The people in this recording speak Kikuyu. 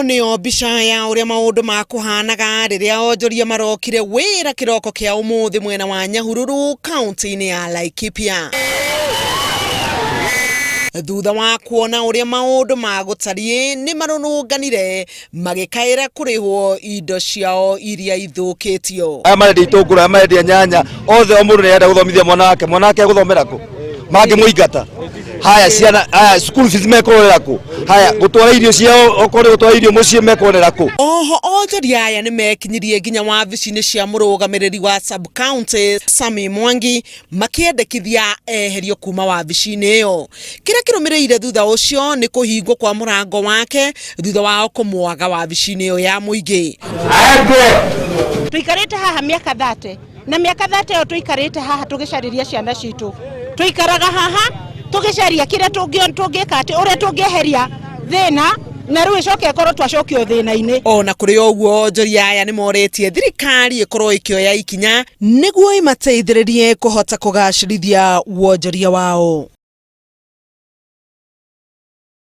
Nĩyo mbica ya ũrĩa maũndũ makũhanaga rĩrĩa onjoria marokire wĩra kĩroko kĩa ũmũthĩ mwena wa Nyahururu, kaunti-inĩ ya Laikipia, thutha wa kuona ũrĩa maũndũ magũtariĩ. Nĩ marũrũnganire magĩkaĩra kũrĩhwo indo ciao iria ithũkĩtio. Aya marendia itũngũrũ, aya marendia nyanya, othe o mũndũ nĩ arenda gũthomithia mwana wake. Mwana wake agũthomera kũ mangĩmũingata? Haya, ciana haya, school fees mekũrorera kũ? Haya, gũtwara irio ciao, okorwo nĩ gũtwara irio mũciĩ, mekuonera kũ? Oho onjoria aya nĩ mekinyirie nginya wabici-inĩ cia mũrũgamĩrĩri wa sub county Sami Mwangi, makĩendekithia eherio kuma wabici-inĩ ĩyo. Kĩrĩa kĩrũmĩrĩire thutha ũcio nĩ kũhingwo kwa mũrango wake thutha wao kũmwaga wabici-inĩ ĩyo ya mũingĩ. Tũikarĩte haha mĩaka 30, na mĩaka 30 ĩyo tũikarĩte haha tũgĩcarĩria ciana citũ. Tũikaraga haha tũgĩcaria kĩrĩa tũngĩka, atĩ ũrĩa tũngĩeheria thĩna, na rĩu ĩcoke ĩkorwo twacokio thĩna-inĩ. Ona kũrĩ o ũguo, onjoria aya nĩ morĩtie thirikari ĩkorwo ĩkĩoya ikinya nĩguo ĩmateithĩrĩrie kũhota kũgacĩrithia wonjoria wao.